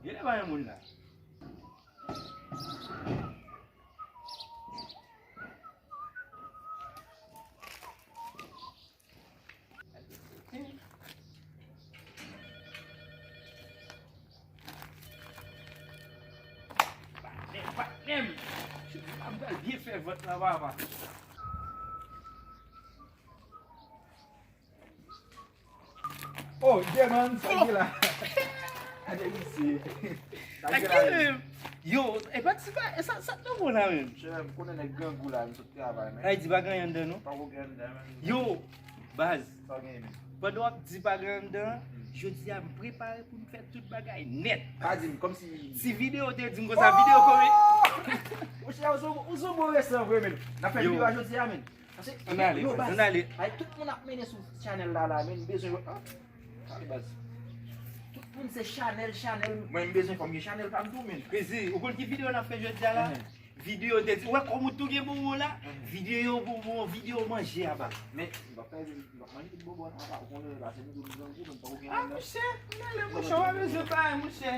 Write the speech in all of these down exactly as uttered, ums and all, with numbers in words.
Genlè pa yon moun la. Patnè, patnè m. Jodi a m pral byen fè vant lan, papa. Oh, yeah man, sa ki la? Gade isi. Sa ki la menm? Yo, e pa ti ba, e sa, sa t nan bon la menm? Chè, m konnen nèg grangou la, m sot travay, men. Ay, di pa gen anyen anndan, non? Pa gen anyen anndan, men. Yo, baz. Sa w gen, men? Pandan w ap di pa gen anndan, jodi a m prepare pou m fè tout bagay nèt. Pa di m, kòmsi. Si videyo te di m konsa, videyo kòmsi. Monchè, ou se, ou se bon resan vre, men. N ap fè videyo a jodi a, men. Paske, ann ale, yo, baz, ann ale. Ay, tout moun ap mennen sou chanèl la, la, men m bezwen yo. Ah, ale, baz. Tout moun se chanèl, chanèl. Mwen, m bezwen fò m gen chanèl pa m tou, men. Krezi, ou konn ki videyo n ap fè jodi a la? Videyo te di, ou wè kòm ou tou gen bonbon la? Videyo bonbon, videyo manje a, baz. Men, m p ap fè, m p ap manje tout bonbon an non, papa, ou konnen, pase nou tou nou grangou, men m poko gen. Ah, monchè, ann ale, monchè, w pa bezwen bay, monchè.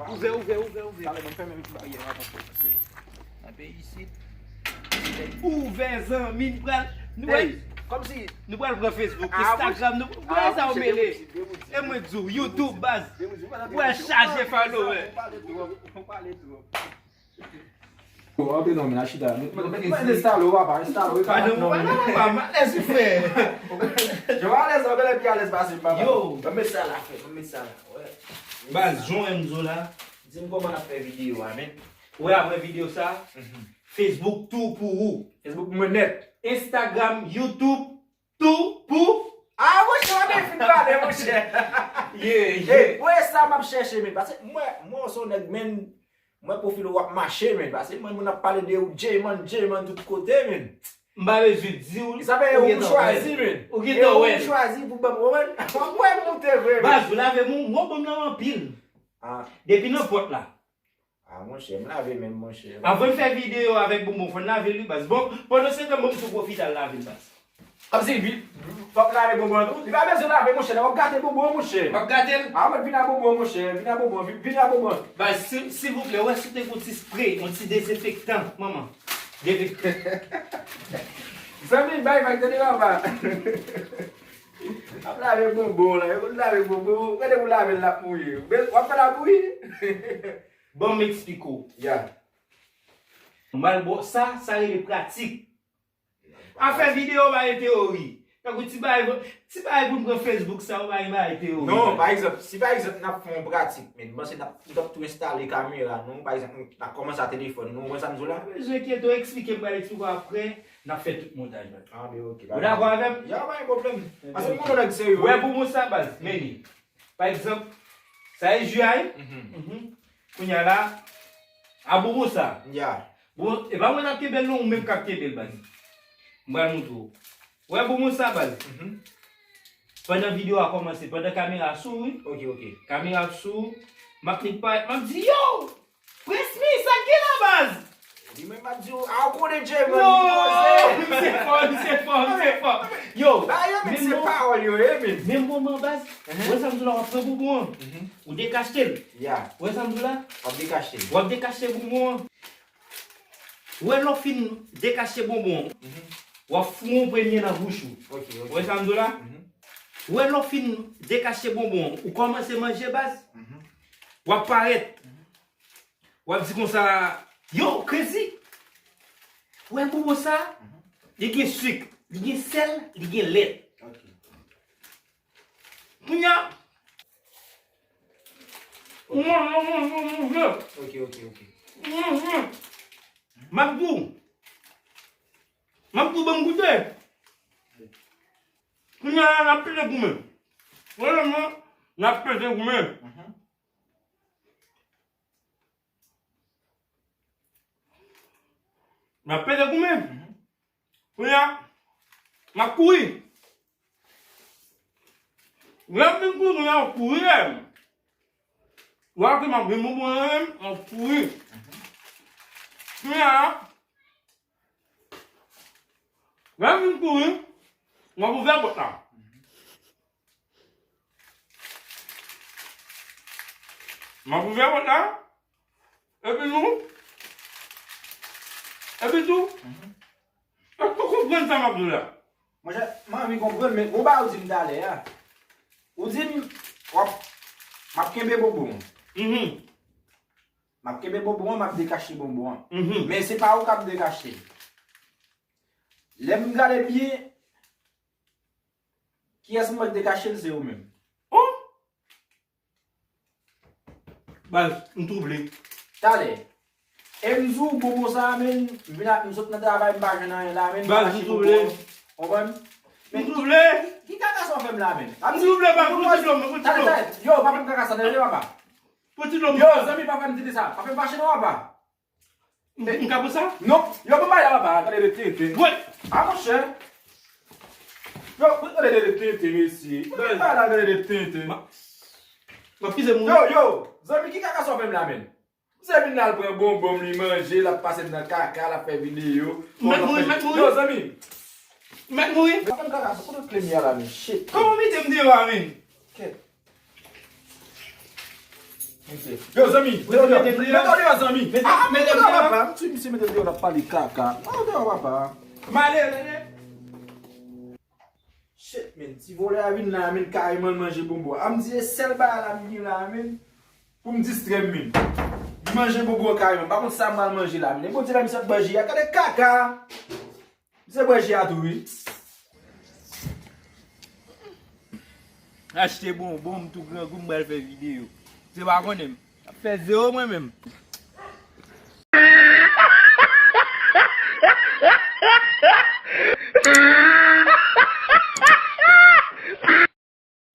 Ouvè, ouvè, ouvè, ouvè. Talè mwen fèmen tout baryè a, papa, pase nan peyi isit. Ouvè, zanmi, n pral, nou pral, kòmsi, nou pral pran Facebook, Instagram, nou pral sa w mele. E mwen di w, YouTube, baz. Pral chaje follower. Ou pale twòp, ou pale twòp. Yo, anpe non, men, al chita. Mwen, mwen, mwen, installe w, papa, installe w, papa, non, papa, m alèz wi, frè. Yo, alèz, anpe lè pi alèz pase m, papa. Yo. Ban m met sa la, frè, ban m met sa la. Wè. Baz, jan w wè m di w la. Di m kòman n ap fè videyo a, men. Ou wè apre videyo sa, Facebook tou pou ou. Facebook pou mwen nèt. Instagram, YouTube, tou pou. Ah, monchè, w ap byen fin pale, monchè. Yeah, yeah. Ey, wè sa m ap chèche, men. Paske mwen, mwen se yon nèg, men, mwen pwofil ou ap mache, men. Paske mwen, moun ap pale de ou, Jayman, Jayman, tout kote, men. M pa bezwen di w. Sa fè ou chwazi, men. Ou gentan wè l. Ou chwazi pou ban m, w konprann? W ap wè m moute vre, men. Baz, ou lave m, ou bon nan anpil. Ah. Depi nan pòt la. Ah, monchè, m lave menm, monchè. Anvan n fè videyo avèk bonbon, fò n lave l wi, baz. Bon, pandan se tan, bon, m tou pwofite al lave l, baz. Kòmsi, vi-, fòk lave bonbon an tou? Li pa bezwen lave, monchè, w ap gate bonbon an, monchè. W ap gate l? Ah, mwen vin a bonbon an, monchè, vin a bonbon an, vin, vin a bonbon an. Baz, si, silvouplè, wè si w te gen yon ti spre, yon ti dezenfektan, manman. Dezenfektan. Zanmi, bay vag, tande papa. Ap lave bonbon la, yo konn lave bonbon, gade pou lave l, l ap mouye. W ap fè l ap mouye? Ban m eksplike w. Ya. Nòmal, bon, sa, sa rele pratik. Afè videyo pa gen teyori. Tankou ti bagay, ti bagay pou n pran Facebook sa, ou pa gen bagay teyori. Non, pa egzanp, si pa egzanp n ap fè yon pratik, men m panse n ap, n ap tou enstale kamera nou, pa egzanp, n ap kòmanse a telefòn nou, ou konprann sa m di w la? Pa bezwen enkyete w, eksplike m, pral eksplike w apre, n ap fè tout montaj la. Ah, ben, ok. Ou dakò avè m? Ya, pa gen pwoblèm. Paske m konnen w nèg serye. Wè bonbon sa, baz, men li. Pa egzanp, sa e ji a, wi. Mhm. Mhm. Kounye a la, a bonbon sa. Ya. Bon, e pa mwen k ap kenbe l non, ou menm k ap kenbe l, baz. M pral montre w. Wè bonbon sa, baz. Mhm. Pandan videyo a kòmanse, pandan kamera sou, wi. Ok, ok. Kamera sou, m ap nik parèt, m ap di, yo! Prince Mi, sa k gen la, baz? Li menm ap di w, a, w konnen Jay, man, li poze. Misye fò, misye fò, misye fò. Yo, ba yo, men se pawòl yo ye, men. Menm moman, baz, wè sa m di w la, w ap pran bonbon an. Mhm. Ou dekachte l. Ya. Wè sa m di w la? W ap dekachte l. W ap dekachte bonbon an. Wè lè w fin dekachte bonbon an, w ap foure yon premye nan bouch ou. Ok, ok. Wè sa m di w la? Mhm. Wè lè w fin dekachte bonbon an, ou kòmanse manje, baz. Mhm. W ap parèt. Mhm. W ap di konsa, yo, Crazy, wè bonbon sa, li gen sik, li gen sèl, li gen lèt. Ok. Kounye a, mwen, mwen, mwen, mwen, mwen. Ok, ok, ok. Mwen, mwen. M ap di w. M ap di w ban m goute. Kounye a, n ap peze goumen. Mwen, mwen, n ap peze goumen. Mhm. M ap peze goumen. Mhm. Kounye a, m ap kouri. Lè m fin kouri, kounye a, m kouri, e. Ou wè ke m ap vin bonbon an, m ap kouri. Mhm. Kounye a, lè m fin kouri, m ap ouvè pòt la. Mhm. M ap ouvè pòt la. Epi nou. Epi tou. Èske w konprann sa m ap di w la? Monchè, m anvi konprann, men gon bagay ou di m talè a. Ou di m, w ap, m ap kenbe bonbon an. Mhm. M ap kenbe bonbon an, m ap dekache bonbon an. Mhm. Men se pa ou k ap dekache l. Lè m gade byen, kiyès m wè k dekache l, se ou menm. Oh! Baz, m twouble. Talè. E m di w bonbon sa a, men, m vin a, m sot nan travay, m pa jwenn anyen la, men, m pa Baz, m kache twouble. Bonbon an. Konprann? M twouble. Ki kaka sa w fè m la, men? M twouble, baz, pran ti dlo, pran ti dlo. Talè, talè. Yo, pa fè m kaka sa, tande, papa. Pran ti dlo. Yo, zanmi, pa fè m tande sa. Pa fè m fache non, papa. M, m ka pran sa? Non, yo, pa bay la, papa. Gade de tenten. Wè. A, monchè. Yo, gade de tenten, mesye. Gade de tenten. M ap, m ap kize moun. Yo, yo, zanmi, ki kaka sa w fè m la, men? Misye vin la, l pran bonbon, li manje, l ap pase m nan kaka, l ap fè videyo. M mèt mouri, m mèt mouri. Yo, zanmi. M mèt mouri. Mwen pa fè m kaka, se kote kle m ye a la, men? Shit. Kòman w mete m deyò a, men? Kèt. Yo, zanmi, mete w deyò, mete w deyò, zanmi. Mete, ah, mete w deyò, papa. M di misye mete w deyò, l ap pale kaka. Mete w deyò, papa. M ale, tande. Shit, men. Ti vòlè a vin la, men, kareman l manje bonbon. A m di, se sèl bagay la m gen la, men, pou m distrè m, men. Li manje bonbon kareman. M pa konn sa m pral manje la, men. E Bondye fè misye ap manje a. Gade kaka! Misye bwè ji a tou, wi. Achte bonbon, m tou grangou, m pral fè videyo. Se pa konnen m ap fè zewo mwen menm.